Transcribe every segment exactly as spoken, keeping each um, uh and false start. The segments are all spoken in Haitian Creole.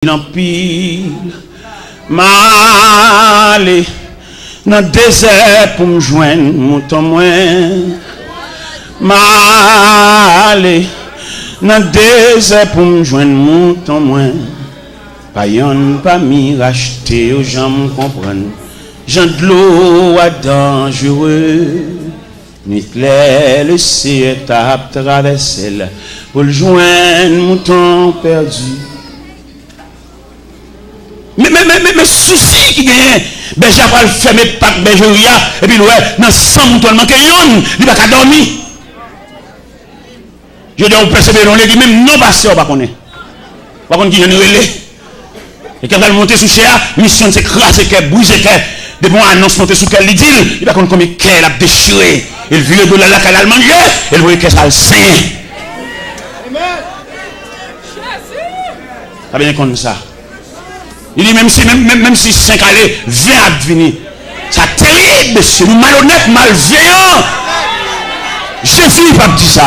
anpil. M ale nan dezè pou m jwenn mouton mwen. M ale nan dezè pou m jwenn mouton mwen. Pa yonn pami rachte yo janm konprann jan dlo a danjere. Nwit lè Leseyè t ap travèse l pou l jwenn mouton pèdi. Men, men, men, men, men sousi ki genyen, bèje a pral fèmen pak bèjeri a, epi l wè nan san mouton l manke yonn, li pa ka dòmi. Jodi a ou pèsevere nan legliz, menm non pastè ou pa konnen. Ou pa konn ki jan li rele. E kè pral monte sou chè a, misyon l se kraze kè, brize kè. Depi yon anons monte sou kè l, li di l, li pa konn konbyen kè l ap dechire. E l vire do l al lakay l al manje, e l voye kè sa al senyen. Sa byen konn sa. Li di, menm si, menm, menm, menm si senk ale, ven ap vini. Sa terib, mesye, nou malonèt, malveyan. Jezi p ap di sa.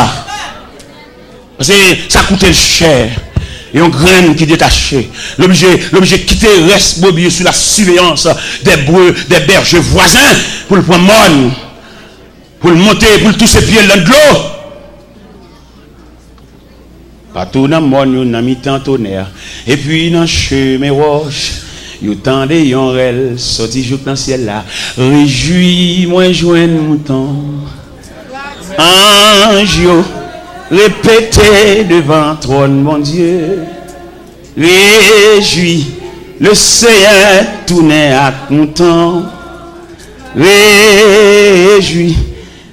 Paske sa koute l chè. Yon grenn ki detache, l oblije, l oblije kite rès brebis yo sou la siveyans dè bre, dè bèje vwazen pou l pran mòn, pou l monte, pou l touse pye l nan dlo. Patou nan mòn yo, nan mitan tonè, epi nan chemen wòch, yo tande yon rèl sòti jouk nan syèl la. Rejwi mwen jwenn mouton. Anj yo repete devan twòn Bondye. Rejwi, Leseyè tounen ak mouton. Rejwi,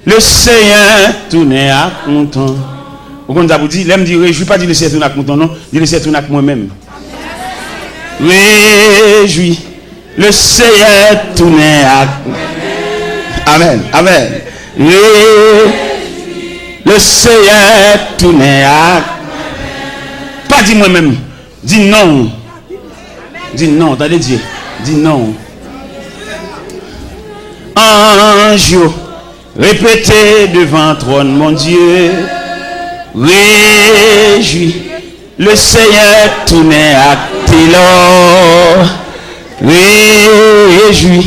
Leseyè tounen ak mouton. Ou konn sa pou di? Lè m di rejwi, pa di Leseyè tounen ak mouton, non. Di Leseyè tounen ak mwen menm. Rejwi, Leseyè tounen ak. Amèn, amèn. Rejwi, Leseyè tounen ak. Pa di mwen menm. Di non. Di non, tande Dye. Di non. Anj yo repete devan twòn Bondye. Rejwi, Leseyè tounen ak telò. Rejwi,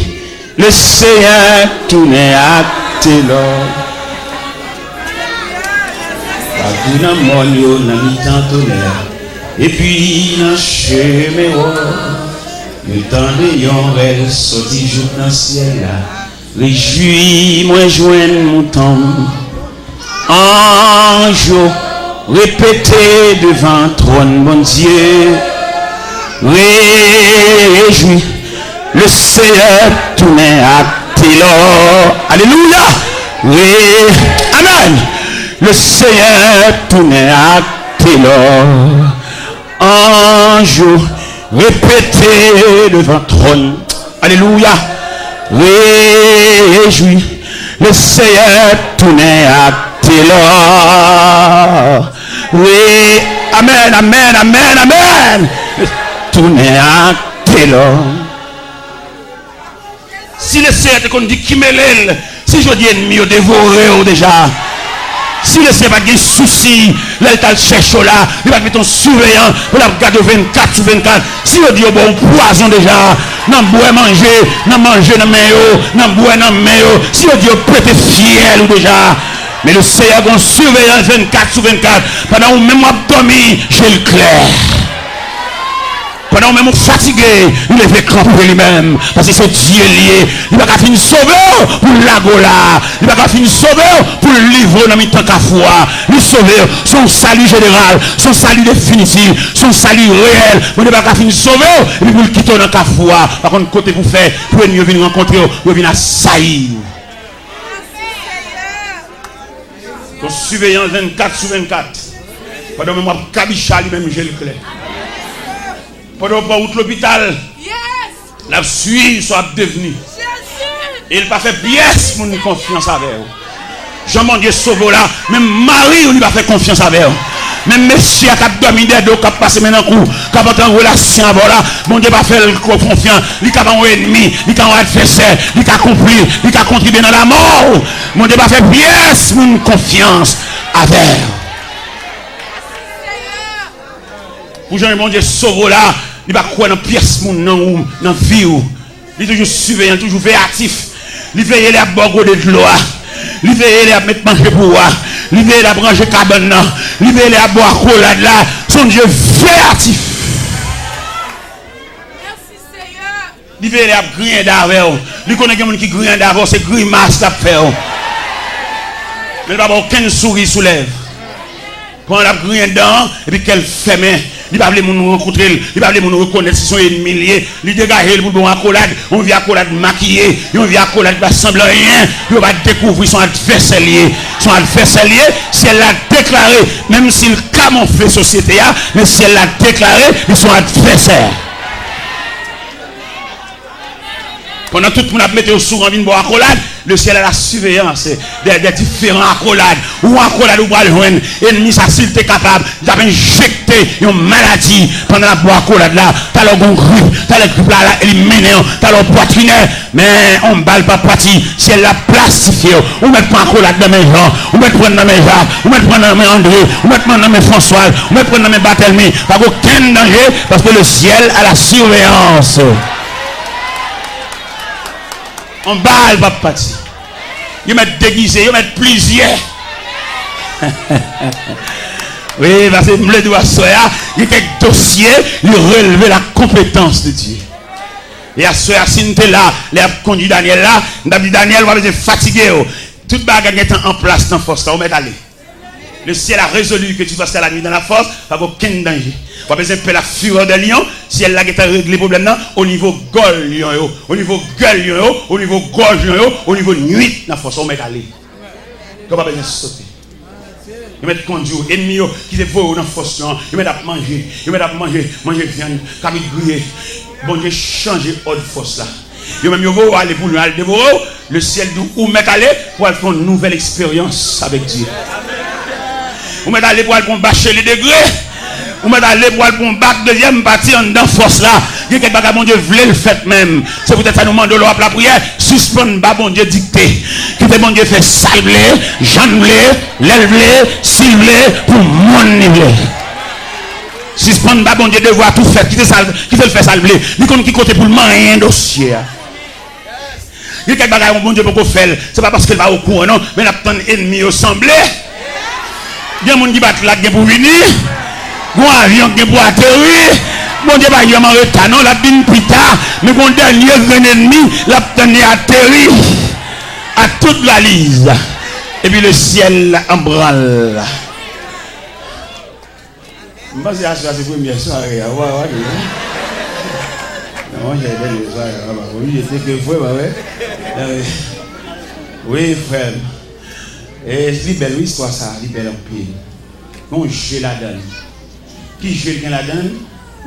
Leseyè tounen ak telò. Patou nan mòn yo, nan mitan tonè, epi nan chemen wòch, yo tande yon rèl sòti jouk nan syèl la. Rejwi mwen jwenn mouton m. Anj yo repete devan twòn Bondye. Rejwi, Leseyè tounen ak telò. Alelouya. Re, amèn. Leseyè tounen ak telò. Anj yo repete devan twòn. Alelouya. Rejwi, Leseyè tounen ak telò. Re, amèn, amèn, amèn, amèn. Tounen ak telò. Si Leseyè te konn di ki mele l, si jodi ennmi yo devore w deja, si Leseyè pa t gen sousi lè l t al chèche w la, li pa t mete yon siveyan pou l ap gade w vennkat sou vennkat, si yo di yo ba w pwazon deja, nan bwè manje, nan manje nan men yo, nan bwè nan men yo, si yo di yo pete fyèl ou deja, men Leseyè gen yon siveyans vennkat sou vennkat, pandan ou menm w ap dòmi, je l klè. Pandan ou menm ou fatige, li leve kanpe li menm. Paske se Dye l ye. Li pa ka fin sove w pou l lage w la. Li pa ka fin sove w pou l livre w nan mitan kafou a. Li sove w. Se yon sali jeneral. Se yon sali definitif. Se yon sali reyèl. Bondye pa ka fin sove w epi pou l kite w nan kafou a. Pa konn kote pou fè, pou ennmi yo vin rankontre w, yo vin asayi w. Yon siveyans vennkat sou vennkat. Pandan menm w ap kabicha li menm je l klè. Pandan w pran wout lopital, l ap swiv sa w ap devni. E l pa fè pyès moun konfyans avè w. Jan Bondye sove w la, menm mari w li pa fè konfyans avè w. Menm mesye a k ap dòmi dèyè do w, k ap pase men nan kou, k ap antre an relasyon avè w la, Bondye pa fè l konfyans. Li ka pa yon ennmi, li ka yon advèsè, li ka konplis, li ka kontribye nan lanmò w. Bondye pa fè pyès moun konfyans avè w. Pou jan Bondye sove w la, Li pa kwè nan pyès moun nan ou, nan vi w. Li toujou siveyan, li toujou veyatif. Li veye lè y ap ba w gode dlo a. Li veye lè y ap met manje pou ou a. Li veye lè y ap ranje kabann nan. Li veye lè y ap ba w akolad la. Se yon Dye veyatif. Li veye lè y ap griyen dan avè w. Li konnen gen moun ki griyen dan avè w, se grimas l ap fè w. Men li pa ba w okenn souri sou lèv. Pandan l ap griyen dan an, epi kè l fèmen. Li pa vle moun rankontre l. Li pa vle moun rekonèt si se yon ènmi l ye. Li degaje l pou l ba w akolad. Yon vye akolad makiye. Yon vye akolad ki pa sanble anyen. Pou yo pa dekouvri se yon advèsè l ye. Se yon advèsè l ye. Syèl la deklare, menm si l kamonfle sosyete a, men syèl la deklare, li se yon advèsè. Pandan tout moun ap mete yo sou ran vin ba w akolad, le ciel a la surveillance des, des différents akolad. Ou akolad ou pral jwenn, ènmi sa, si l te kapab, li t ap enjekte yon maladi pandan l ap ba w akolad la. Talè w gon grip, talè grip la, la elimine w, talè w pwatrinè, men yon bal p ap pati, syèl la plastifye w. Ou mèt pran akolad nan men Jan, ou mèt pran nan men Jak, ou mèt pran nan men André, ou mèt pran nan men Franswaz, ou mèt pran nan men Batèlmi. Pa gen okenn danje, paske le ciel a la surveillance. Yon bal p ap pati. Yo mèt degize, yo mèt plizyè. Wi, paske m vle di w aswè a, gen kèk dosye, li releve la compétence de Dieu. E aswè a, si n te la, lè y ap kondui Danyèl la, m t ap di, Danyèl, w pa bezwen fatige w. Tout bagay gentan an plas nan fòs la, ou mèt ale. Le ciel a résolu que tu passes la nuit dans la force, pa gen okenn danje. W ap bezwen pè la fureur de lion, syèl la gentan regle pwoblèm nan, o nivo gòl lyon yo, o nivo gèl lyon yo, o nivo gòj lyon yo, o nivo nuit nan fòs, ou mèt ale. Ke w pa bezwen sote. Yo mèt kondui w, ènmi yo ki te voye w nan fòs lyon an, yo mèt ap manje, yo mèt ap manje, manje vyann, kabrit griye. Bondye chanje òd fòs la. Yo menm yo voye w ale pou lyon al devore w. Le ciel di w, ou mèt ale pou al fè yon nouvèl eksperyans avèk Dye. Ou mèt ale pou al pran bacheli degre. Ou mèt ale pou al pran bak dezyèm pati anndan fòs la. Gen kèk bagay Bondye vle l fèt menm. Se poutèt sa nou mande w lè w ap lapriyè, sispann ba Bondye dikte. Kite Bondye fè sa l vle, jan l vle, lè l vle, si l vle, pou moun li vle. Sispann ba Bondye devwa tou fèt. Kite sa, kite l fè sa l vle. Li konn ki kote pou l manyen dosye a. Gen kèk bagay, Bondye poko fè l. Se pa paske l pa okouran, non, men l ap tann ènmi yo sanble. Gen moun ki pa t la k gen pou vini. Gon avyon k gen pou ateri. Bondye pa janm an reta, non, l ap vin pita. Men gon dènye grenn ènmi, l ap tann li ateri. A tout valiz. Epi le ciel en branle. M panse aswè a se premyè sware a, w pa wè, non? Non, monchè, dènye sware a, pa oblije te ke vre, pa vre? Wi, frè m. E, li bèl, wi, istwa sa, li bèl anpil. Gen yon je ladan l. Ki je l gen ladan l?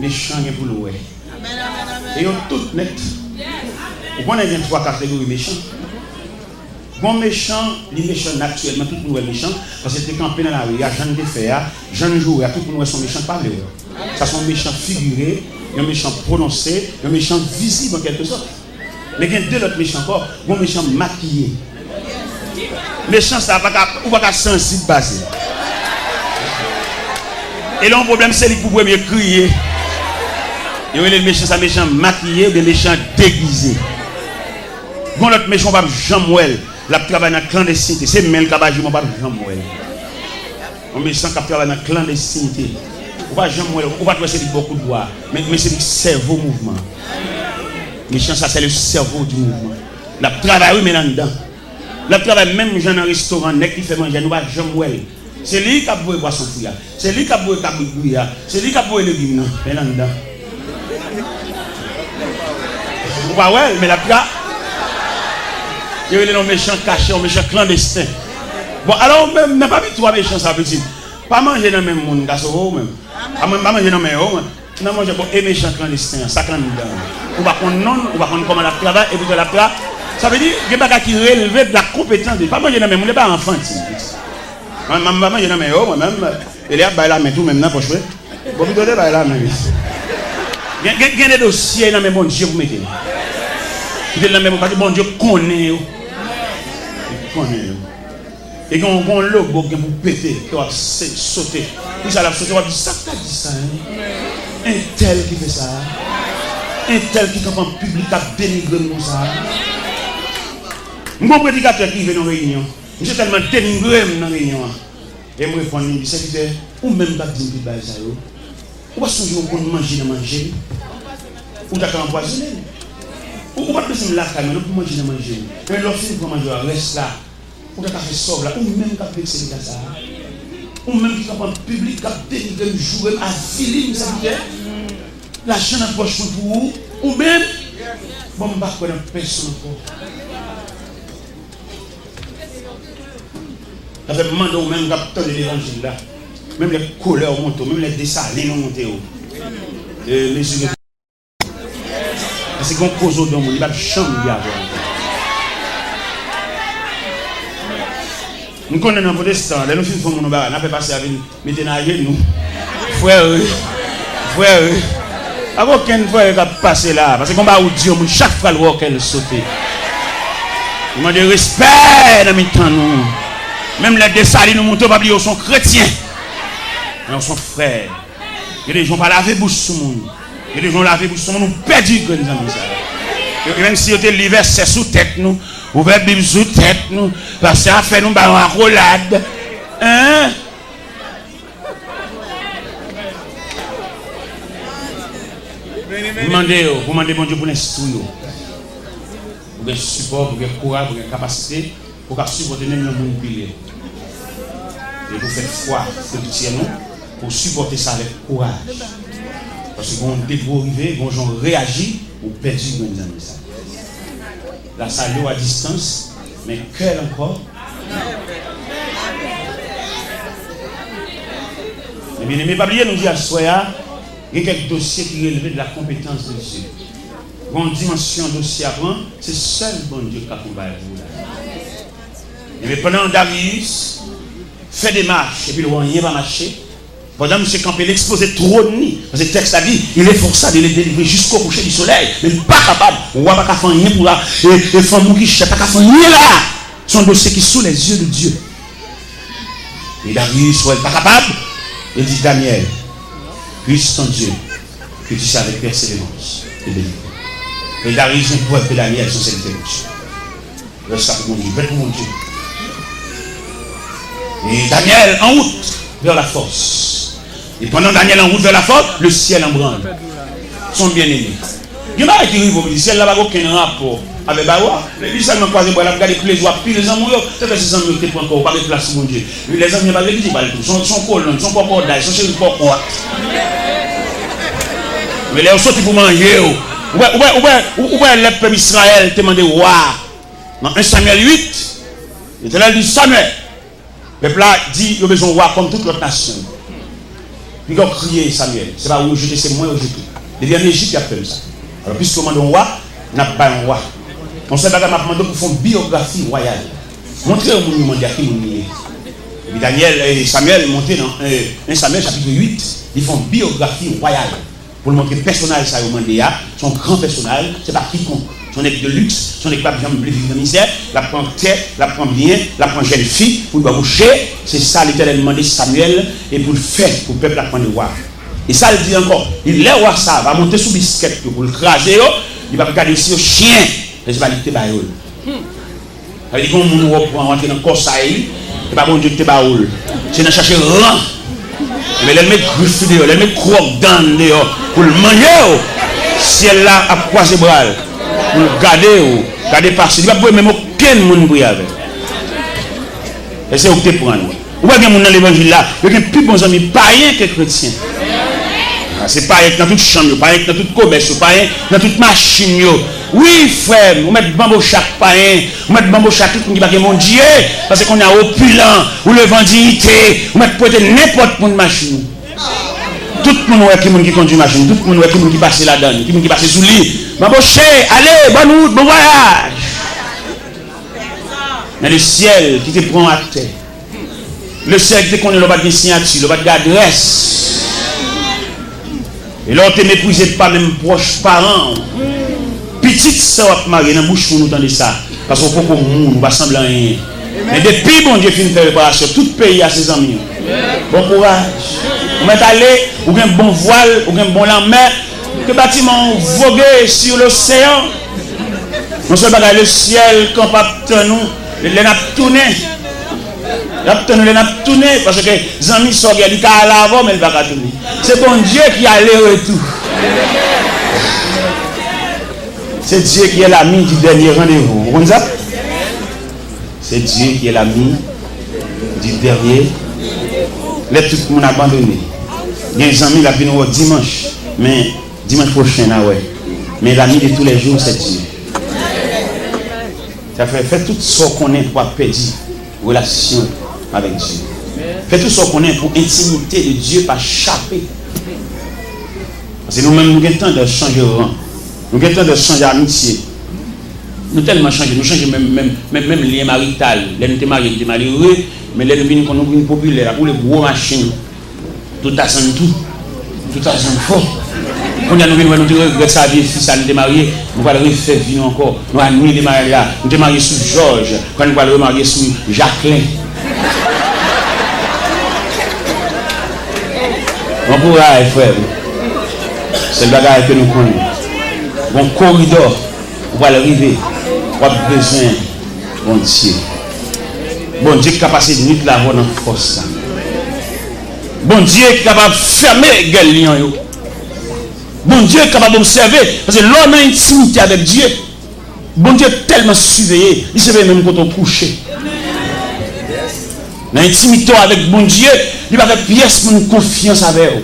Mechan gen pou l wè. E yo tout nèt. Ou konnen gen twa kategori mechan. Gon mechan, li mechan natirèlman, tout moun wè l mechan, paske l te kanpe nan lari a, jan l te fè a, jan l joure a, tout moun wè se yon mechan k pa vle wè. Sa se yon mechan figire, yon mechan pwononse, yon mechan vizib an kèlke sòt. Men gen de lòt mechan ankò, gon mechan makiye. Mechan sa pa ka, ou pa ka sansib pase. E lè yon pwoblèm, se li k pou premye kriye. Yo rele mechan sa mechan makiye oubyen mechan degize. Gon lòt mechan w p ap janm wè l. L ap travay nan klandestinite. Se men l k ap aji, men w p ap janm wè l. Yon mechan k ap travay nan klandestinite. Ou pa janm wè l, ou pa t wè se li k ba w kout bwa. Men, men se li k sèvo mouvman. Mechan sa, c'est le cerveau du mouvement. L ap travay, wi, men l anndan. L ap travay menm jan nan restoran, nèg ki fè manje a, nou pa janm wè l. Se li k ap voye pwason fri a. Se li k ap voye kabrit griye a. Se li k ap voye legim nan. Men l anndan. Ou pa wè l, men l ap tra-, yo rele l yon mechan kache, yon mechan klandesten. Bon, alò, ou menm, nan pami twa mechan sa, pitit, pa manje nan men moun, gason, ou menm. A mwen, m pa manje nan men yo, mwen. Nan manje, bon, e mechan klandesten an, sa k anndan an. Ou pa konn non l, ou pa konn kòman l ap travay, e poutèt l ap tra-, sa vle di, gen bagay ki releve de la konpetans de, pa manje nan men moun, e pa anfantil, pitit. Mwen, mwen, m pa manje nan men yo, mwen menm. E lè y ap bay lamen tou, menm nan pòch, wi. Bon, pito te bay lamen, wi. Gen, gen, gen de dosye nan men Bondye pou mete l. Kite l nan men Bondye, paske Bondye konnen yo. Li konnen yo. E gen yon, gen yon lobo k gen pou pete, ke w ap se-, sote. Pou sa l ap sote, w ap di, "Sa k ta di sa, en?" Entèl ki fè sa a. Entèl ki kanpe an piblik k ap denigre m konsa a. M gon predikatè ki rive nan reyinyon. Misye tèlman denigre m nan reyinyon an. E m reponn li, m di, "Sèvitè, ou menm k ap di m tout bagay sa yo, ou pa sonje ou konn manje nan manje m? Ou ta ka anpwazonnen m. Ou, ou pa t bezwen m lakay mwen non pou manje nan manje m. Men lè w fin pran manje a, rès la, ou ta ka fè sa w vle a. Ou menm k ap vekse m konsa a. Ou menm ki kanpe an piblik, k ap denigre m, joure m, avili m, sèvitè. Lajan nan pòch mwen pou ou, ou menm. Bon, m pa kwè nan pèsonn ankò." Sa fè m mande w menm k ap tande levanjil la, menm lè kolè w monte w, menm lè Desalin ou monte w, e, mezire. Paske gon koze w di yon moun, li p ap janm byen avè w ankò. M konnen nan pwotestan, lè nou fin fè yon moun yon bagay, n ap fè pastè a vin mete n ajenou. Frè, wi. Frè, wi. Pa gen okenn frè k ap pase la a, paske gon bagay ou di yon moun, chak fwa l wè w, kè l sote. Li mande respè nan mitan nou. Menm lè Desalin ou monte w, pa bliye w se yon kretyen. Men w se yon frè. Gen de jan w pa lave bouch sou moun. Gen de jan w lave bouch sou moun, ou pèdi grenn zanmi sa a. E, e menm si yo te li vèsè sou tèt nou, ouvè Bib sou tèt nou, pastè a fè nou bay yon akolad. Hein? M mande yo, pou mande Bondye pou l enstwi yo. Pou gen sipò, pou gen kouraj, pou gen kapasite, pou w ka sipòte menm lè moun pile w. E pou fè fwa friktyè nou, pou w sipòte sa avèk kouraj. Paske gon degre w rive, gon jan w reyaji, ou pèdi grenn zanmi sa. L ap salye w a distans, men kè l ankò. Men byeneme, pa bliye nou di aswè a, gen kèk dosye ki releve de la compétence de Dieu. Gon dimansyon dosye a pran, se sèl Bondye k ka fè yon bagay pou ou la. Ebyen, pandan Dariyis fè demach epi l wè anyen pa mache, pandan misye kanpe, l ekspoze twòn li, paske tèks la di, il efforça de le délivrer jusqu'au coucher du soleil, men li pa kapab, wa pa ka fè anyen pou la, e, e fanm ou ki chè pa ka fè anyen la. Se yon dosye ki sous les yeux de Dieu. E Dariyis wè l pa kapab, li di, Daniel, puisse ton Dieu, que tu sais avec persévérance te délivrer. E Dariyis gen prèv ke Daniel se yon sèvitè Bondye. Rès la pou Bondye, bèt pou Bondye. E Daniel en route vers la force. E pandan Daniel en route vers la force, le ciel en branle. Son byeneme. Gen bagay ki rive w, syèl la pa gen okenn rapò avèk bagay ou a. Li sèlman kwaze bra l ap gade plezi w ap pile zanmi w yo. Se fè si zanmi w te pran kò w, pa gen plas pou Bondye. Lè zanmi an pa vle kite bal tou. Se yon, se yon kolonn, se yon kòkòday, se yon cheri kòkòt. Men lè yo soti pou manje yo, ou wè, ou wè, ou wè, ou, ou wè lè pèp Izrayèl te mande wa a nan en Samyèl uit, Letènèl di Samyèl, pèp la di yo bezwen wa kòm tout lòt nasyon yo. Piga w kriye Samyèl, se pa ou yo jete, se mwen yo jete. Depi ann Ejip, y ap fè m sa. Alò, piske yo mande yon wa, n ap bay yon wa. Yon sèl bagay m ap mande w pou fè yon biyografi wayal. Montre yo moun yo mande a ki moun li ye. Epi Danyèl, e, Samyèl monte nan, e, en Samyèl chapit uit, li fè yon biyografi wayal. Pou l montre pèsonaj sa yo mande a, se yon gran pèsonaj, se pa kikonk. Se yon nèg de luks, se yon nèg k p ap janm vle viv nan mizè, l ap pran tè, l ap pran byen, l ap pran jèn fi pou l ba bouche, se sa Letènèl mande Samyèl e pou l fè pou pèp la k mande wa. E sa l di ankò, li, lè wa sa a va monte sou biskèt yo pou l kraze yo, li p ap gade si yo chen, men se pa li ki te ba yo l. Sa vle di gen yon moun ou wè w pran w antre nan kò sa a, e pa Bondye ki te ba ou l. Se nan chache ran. Ebyen, lè l met grif li deyò, lè l met kwòk dan l deyò pou l manje w, syèl la ap kwaze bra l pou l gade w, gade pase. Li p ap voye menm okenn moun priye avè l. E se ou ki te pran l. Ou wè gen moun nan levanjil la, yo gen pi bon zanmi payen ke kretyen. A, se payen k nan tout chanm yo, payen k nan tout komès yo, payen k nan tout machin yo. Wi, frè m, ou mèt banboche ak payen, ou mèt banboche ak tout moun ki pa gen Bondye, paske kounye a opilan, ou leve an diyite, ou mèt prete nenpòt moun machin ou. Tout moun wè ki moun ki kondui machin, tout moun wè ki moun ki pase ladan l, ki moun ki pase sou li. Banboche, ale, bòn wout, bon vwayaj. Men lesyèl ki te pran w atè, lesyèl ki te konnen lè w pa t gen siyati, lè w pa t gen adrès, e lè w te meprize pa menm pwòch paran w, pitit sa w ap mare nan bouch moun ou tande sa, paske w poko moun, ou pa sanble anyen. Men depi Bondye fin fè reparasyon, tout peyi a se zanmi w. Bon kouraj. Ou mèt ale. Ou gen bon vwal, ou gen bon lanmè, ke batiman w voge sur l'océan. Yon sèl bagay, le syèl kanpe ap tann ou lè n ap tounen. L ap tann ou lè n ap tounen, paske zanmi sa w gen, li ka ale avè w, men li pa ka tounen. Se Bondye ki ale retou. C'est Dieu qui est l'ami du dernier rendez-vous. Ou konn sa? C'est Dieu qui est l'ami du dernier. Lè tout moun abandone. Gen zanmi l ap vin wè w dimanch, men dimanch pwochen n a wè. Men l'ami de tous les jours, c'est Dieu. Sa fè, fè tout sa w konnen pou pa pèdi relasyon avèk Dye. Fè tout sa w konnen pou entimite de Dye pa chape. Paske nou menm, nou gen tandans chanje ran. Nou gen tandans chanje amitye. Nou tèlman chanje, nou chanje menm, menm, menm, menm lyen marital. Lè nou te marye, nou te malere, men lè nou vin, nou vin popilè, n ap woule gwo machin. Tout a sann tou. Tout a sann fò. Kounye a nou vin wè, nou te regrèt sa, vye fi sa nou te marye. Nou pral refè vi nou ankò. Nou anile maryaj la. Nou te marye sou Jòj. Kounye a nou pral remarye sou Jaklen. Bon kouraj, frè m. Sèl bagay ke nou konnen. Gon koridò. Ou pral rive, w ap bezwen Bondye. Bondye ki ka pase nwit la avè w nan fòs la. Bondye ki kapab fèmen gèl lyon yo. Bondye ki kapab obsève, paske lè w nan entimite avèk Dye, Bondye tèlman siveye, li siveye menm kote w kouche. Nan entimite w avèk Bondye, li pa fè pyès moun konfyans avè w.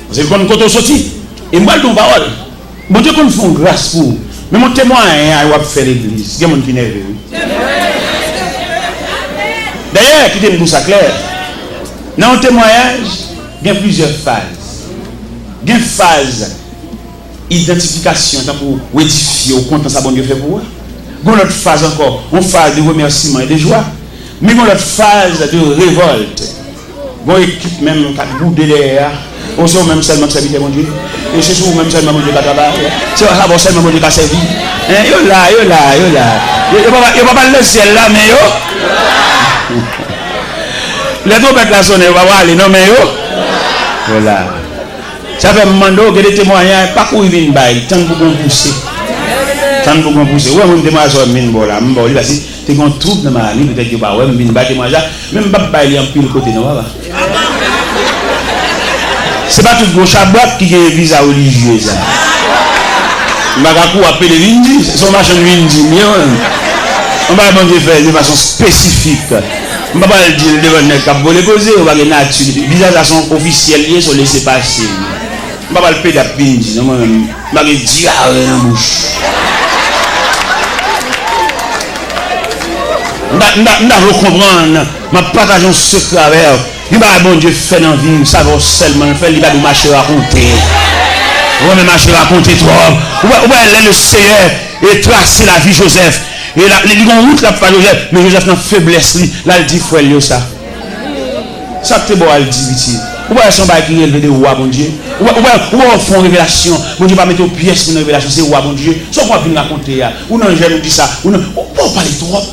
Paske li konn kote w soti. E m pral di w yon pawòl. Bondye konn fè yon gras pou ou. Men yon temwayaj w ap fè legliz. Gen moun ki nève, wi. Dayè, kite m di w sa klè. Nan yon temwayaj, gen plizyè faz. Gen faz idantifikasyon, tankou w edifye, w kontan sa Bondye fè pou ou a. Gen lòt faz ankò, yon faz de remèsiman e de jwa. Men gen lòt faz de revòlt. Gon ekip menm k ap boude dèyè a. O, se ou menm sèlman k sèvitè Bondye. E se sou ou menm sèlman Bondye ka travay. Se avè w sèlman Bondye ka sèvi. Hein, yo la, yo la, yo la. Yo, yo pa, yo pa pral nan syèl la, men yo. Lè twonpèt la sonnen, yo pa prale, non, men yo. Yo la. Sa fè m mande w, gen de temwayaj, pa kouri vin bay, tann pou gon pouse. Tann pou gon pouse. Ou wè mwen, m temwayaj sa w wè m vin ba w la, m ba w li, paske te gen yon twoub nan Miami, petèt yo pa wè m vin bay temwayaj la, men m p ap bay li anpil kote non, papa. Se pa tout gwo chabrak ki gen viza relijye sa. M pa ka kouri ap pede vin di, se yon machann vin di m, yon, yon bagay Bondye fè de fason espesifik. M pa pral di l devan nèg k ap vole koze, yo pa gen nati. Viza sa se yon ofisyèl li ye, se yon lese pase. M pa pral pede ap vin di, non, mwen menm, m pa gen dyare nan bouch. M ta, m ta, m ta vle w konprann, m ap pataje yon sekrè avè w. Gen bagay Bondye fè nan vi w, se avè w sèlman l fè l, li pa di w mache rakonte. Ou renmen mache rakonte twòp. Ou wè, ou wè, lè le Seyè e trase lavi Jozèf, e la, li, li gon wout l ap fè Jozèf, men Jozèf nan feblès li, l al di frè l yo sa. Sa k te ba w al di piti? Ou pa wè se yon bagay ki relve de ou a Bondye? Ou pa, ou pa, ou pa wè w fè yon revelasyon, Bondye pa mete w pyès moun nan revelasyon, se ou a Bondye. Sa w ap vin rakonte a? Ou nan jèn, ou di sa, ou nan, ou pa w pale twòp.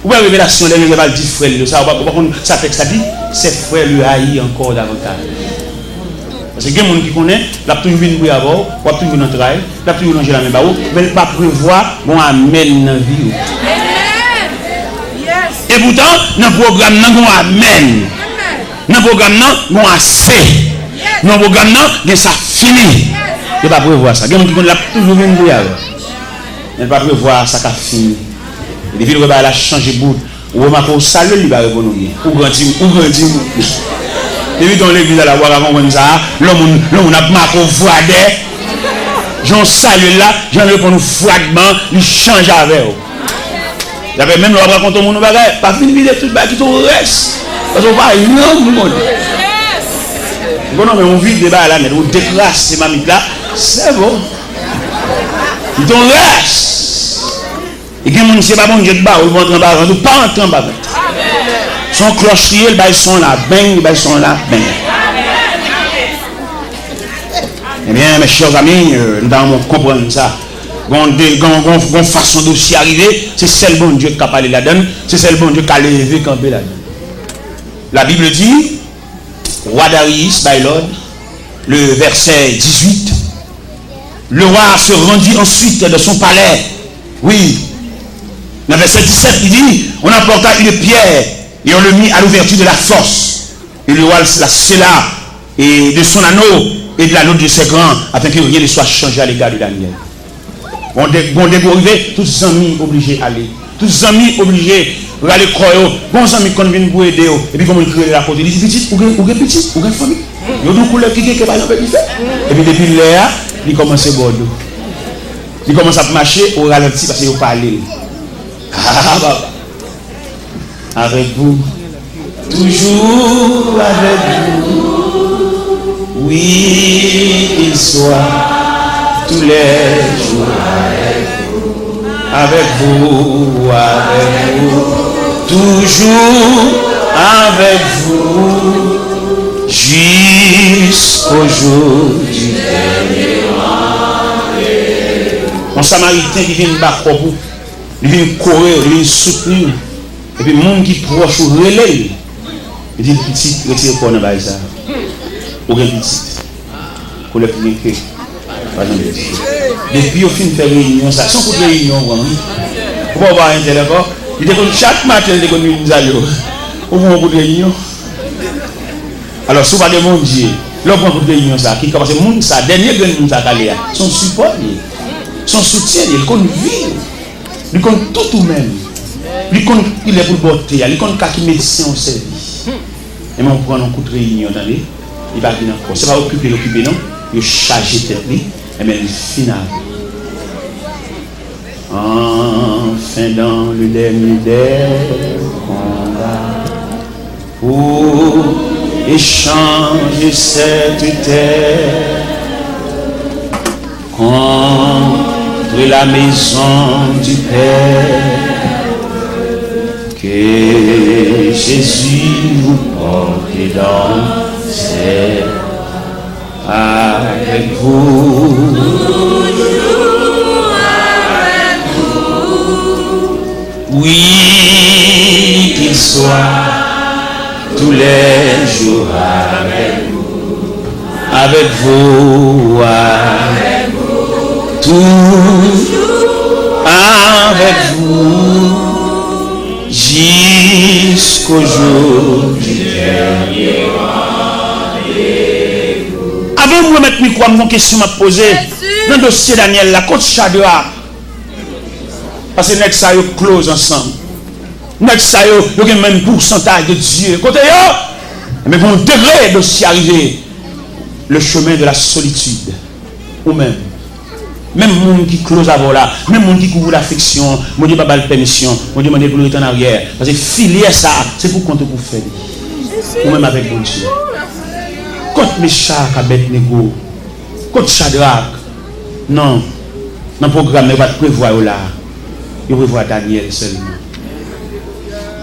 Ou wè revelasyon lè Jozèf al di frè l yo sa, ou pa, ou pa konn sa tèks la di? Ses frères le haïrent encore davantage. Paske gen moun ki konnen, l ap toujou vin bri avè w, w ap toujou nan tray, l ap toujou lonje lamen ba ou, men l pa prevwa gon amèn nan vi w. Epoutan, nan pwogram nan gon amèn. Nan pwogram nan gon ase. Nan pwogram nan gen sa fini. Yo pa prevwa sa. Gen moun ki konn l ap toujou vin bri avè w. Men l pa prevwa sa k ap fini. E depi l wè bagay la chanje bout, ou remake w salye l, li pa reponn ou byen. Ou grandi, ou grandi. Depi w nan legliz la, ou pa ka konprann sa. Lè moun, lè moun ap make w vwadè, jan w salye l la, jan l reponn ou fwadman, li chanje avè w. Dapre menm lè w ap rakonte yon moun yon bagay, pa fin vide tout bagay, kite yon rès. Paske w pa janm konnen. Ou konnen, men ou vide bagay la nèt, ou dekrase mamit la, sèvo. Kite yon rès. E gen moun, se pa Bondye k ba ou, ou antre anba vant, ou pa antre anba vant. Se yon klòch li ye, l bay son la, beng, li bay son la, beng. Ebyen, mes chers amis, euh, nou ta renmen w konprann sa. Gon de, gon, gon, gon fason dosye a rive, se sèl Bondye k ka pale ladann, se sèl Bondye k ka leve kanpe ladann. La Bible dit, Roi Darius bay lòd, le verset dix-huit, le roi se rendit ensuite dans son palais. Oui. Nan vèsè disèt, li di, on apporta une pierre et on le mit à l'ouverture de la fosse. Et le roi la scella et de son anneau et de l'anneau de ses grands, afin que rien ne soit changé à l'égard de Daniel. Bon, de, bon, de gwo rive, tout zanmi oblije ale. Tout zanmi oblije rale kò yo. Gon zanmi k konn vin pou ede yo. Epi gon moun ki rele l akote. Li di, "Pitit, ou gen, ou gen pitit, ou gen fanmi?" Yo di w koulè ki gen kè pa janm fè dife. Epi depi lè a, li kòmanse bò dlo. Li kòmanse ap mache, ou ralanti, paske yo pale l. Ah, papa. Avec vous, toujours avec vous. Oui, qu'il soit tous les jours avec vous, avec vous, avec vous, toujours avec vous, jusqu'au jour du dernier rendez-vous. Yon Samariten ki vin ba kòb ou, li vin kore w, li vin soutni w. Epi moun ki pwòch ou rele l, li di l, "Pitit, retire kò w nan bagay sa a. Ou gen pitit. Koulè ki gen kè pa janm dife." Depi yo fin fè reyinyon sa a, se yon kout reyinyon ou pran, wi. Ou pa wè entèl ankò? Li te konn, chak maten, li te konn vin salye w. Ou pran yon kout reyinyon. Alò, si w pa gen Bondye, lè w pran kout reyinyon sa a, ki ka pase moun sa a, dènye grenn moun sa a k ale a, se yon sipò li ye. Se yon soutyen li ye, li konn vi w. Li konn tout ou menm. Li konn kilè pou l ba w te a. Li konn ka ki medsen ou sèvi. Enben, ou pran yon kout reyinyon, tande. Li pa vin ankò. Se pa okipe l okipe non. Yo chaje tèt li. Enben, li fin avè l. Enfin, dans le dernier des combats, pour échanger cette terre contre la maison du Père. Que Jésus vous porte dans ses bras, avec vous. Oui, qu'il soit tous les jours avec vous, avec vous, avec vous, toujours avec vous, jusqu'au jour du dernier rendez-vous. Avan m remèt mikwo a, m gon kesyon m ap poze nan dosye Danyèl la. Kot Chadrak? Paske nèg sa yo close ansanm. Nèg sa yo, yo gen menm pousantaj de Dye. Kote yo? Enben, gon degre dosye a rive. Le chemin de la solitude. Ou menm. Menm moun ki close avè w la, menm moun ki kouvri w lafeksyon, Bondye pa ba l pèmisyon, Bondye mande pou l ret annaryè. Paske filyè sa a, se pou kont ou pou fè li. Ou menm avèk Bondye. Kot Mechak, Abèdnego? Kot Chadrak? Non. Nan pwogram nan, yo pa t prevwa yo la. Yo prevwa Danyèl sèlman.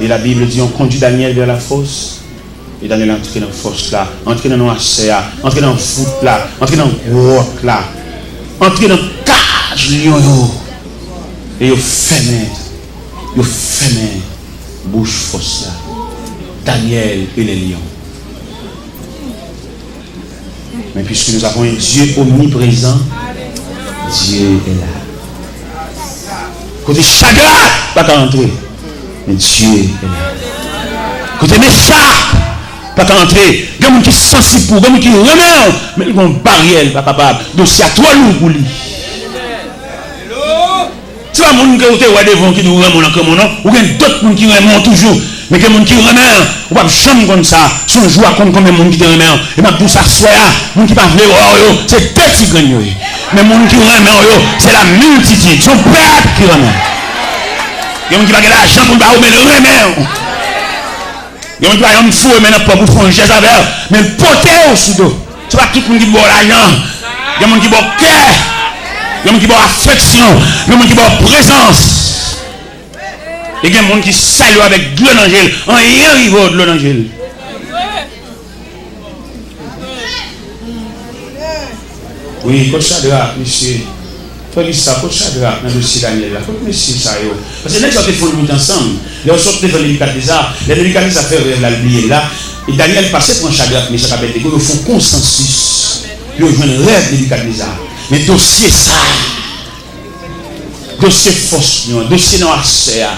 Et la Bible dit, on conduit Daniel vers la fosse. E Danyèl antre nan fòs la, antre nan nwasè a, antre nan vout la, antre nan gwòt la, antre nan kaj lyon yo. E yo fèmen, yo fèmen bouch fòs la. Daniel et les lions. Mais puisque nous avons un Dieu omniprésent, Dieu est là. Kote Chadrak pa ka antre, men Dye est là. Kote Mechak pa ka antre, gen moun ki sansib pou ou, gen moun ki renmen w, men li gen yon baryè, li pa kapab. Dosye a twò lou pou li. Se pa moun ke ou te wè devan w ki di w renmen w nan kranmoun, non. Ou gen dòt moun ki renmen w toujou. Men gen moun ki renmen w, ou p ap janm konn sa. Se yon jou w a konn konbyen moun ki te renmen w. E m ap di w sa aswè a, moun ki pa vle wè w yo, se de ti grenn yo ye. Men moun ki renmen w yo, se la miltitid. Se yon pèp ki renmen w. Gen moun ki pa gen lajan pou l ba ou, men l renmen w. Gen moun ki pa janm foure men nan pòch pou fè yon jès avè w, men l pote w sou do. Se pa tout moun ki ba w lajan. Gen moun ki ba w kè. Gen moun ki ba w afeksyon. Gen moun ki ba w prezans. E gen moun ki salye w avèk dlo nan je l. Anyen rive w, dlo nan je l. Wi, kot Chadrak, mesye? Frè Gista, kot Chadrak nan dosye Danyèl la? Kot mesye sa yo? Paske nèg sa yo te fonn lwit ansanm. Lè yo sot devan Nebikadneza, lè Nebikadneza fè rèv la, l bliye l la. E Danyèl pase pran Chadrak, Mechak, Abèdnego, yo fè yon konsansis pou yo jwenn rèv Nebikadneza. Men dosye sa a, dosye fòs nou an, dosye nan asè a,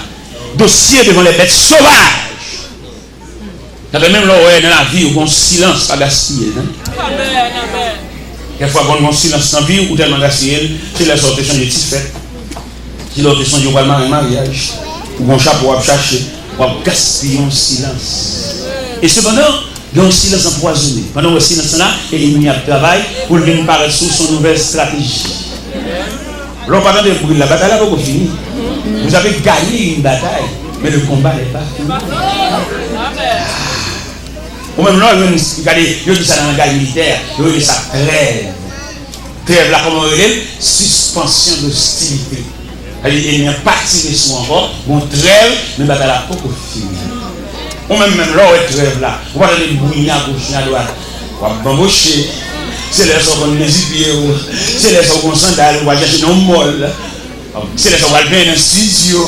dosye devan lè bèt sovaj. Sa fè menm lè w wè nan lavi w gen yon silans, pa gaspiye l, non. Kèk fwa konn gen yon silans nan vi w, ou tèlman gaspiye l, se lè sa w te sonje ti fèt. Se lè w te sonje w pral mare maryaj. Ou gen yon chapo w ap chache, w ap gaspiye yon silans. E sepandan, gen yon silans anpwazonnen. Pandan w wè silans lan la, e ènmi ap travay pou l vin parèt sou w, se yon nouvèl estrateji. Lè w pa tande bri l la, batay la poko fini. Vous avez gagné une bataille, mais le combat n'est pas fini. Ou menm lè w jwenn, gade, yo di sa nan langaj militè, yo rele sa trèv. Trèv la, kòman yo rele l? Sispansyon d'ostilite. Sa vle di ènmi an pa tire sou w ankò, gon trèv, men batay la poko fini. Ou menm, menm lè w wè trèv la, ou pa tande bri ni agoch ni adwat, w ap banboche. Se lè sa w konn dezipiye w, se lè sa w gon sandal, ou pral chache nan yon mòl. Se lè sa w pral benyen nan estidyo.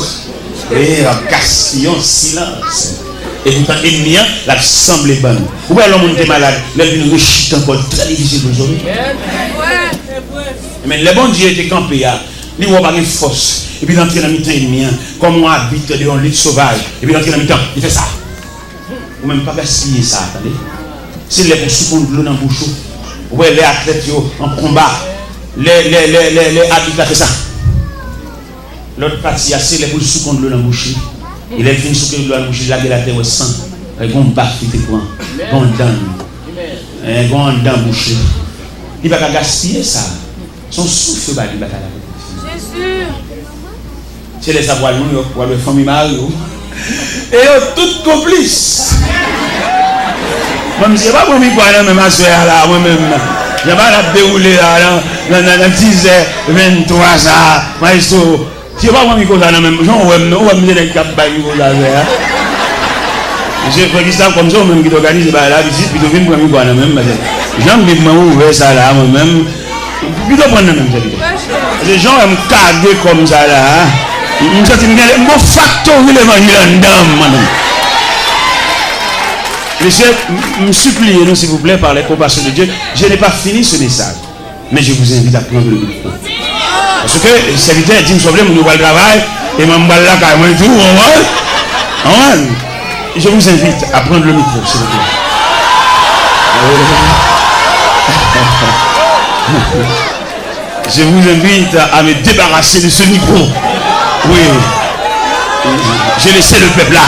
E w ap gaspiye yon silans. E poutan ènmi an, l ap sanble ban nou. Ou wè lè yon moun te malad, lè l vin rechite ankò, l trè difisil pou l sove. Men lè Bondye te kanpe a, li wè w pa gen fòs, epi l antre nan mitan ènmi an, kòm yon abit de yon lit sovaj, epi l antre nan mitan, li fè sa. Ou menm pa gaspiye sa, tande. Se lè pou w souke yon dlo nan bouch ou. Ou wè lè atlèt yo an konba, lè, lè, lè, lè, lè abit la fè sa. Lòt pati a, se lè pou l souke yon dlo nan bouch li. E lè l fin souke dlo nan bouch li, lage l atè, wè san. Gen yon baf li te pran. Gen yon dan. Gen yon dan bouch li. Li pa ka gaspiye sa. Se yon souf yo ba li, batay la poko fini. Se lè sa pral Nouyòk, pral wè fanmi mari w. E yo tout konplis. Mwen, misye pa pran mikwo a nan men m aswè a la, mwen menm. Jan bagay la ap dewoule la, nan, nan, nan, nan dizè venntwa sa, maestro. Si yo pa pran mikwo sa nan men m, jan w wè m, non, ou wè m se nèg k ap bay mikwo sa fè a. Mesye Francky Sav, kòm se ou menm ki t òganize bagay la, pitit, pito vin pran mikwo a nan men m, paske jan m viv mwen ouvè sa la, mwen menm, pito pran nan men m, sèvitè. Paske jan w wè m kage kò m sa la, m santi m gen, m gon faktori levanjil anndan m, mwen menm. Mesye, m, m sipliye nou, silvouplè, par les compassions de Dieu, je n'ai pas fini ce message. Mais je vous invite à prendre le micro. Paske sèvitè di m sa w vle, moun yo pral travay, e mwen m pral lakay mwen tou, w konprann? Konprann? Je vous invite à prendre le micro, s'il vous plaît. Je vous invite à me débarrasser de ce micro. Oui. J'ai laissé le peuple là.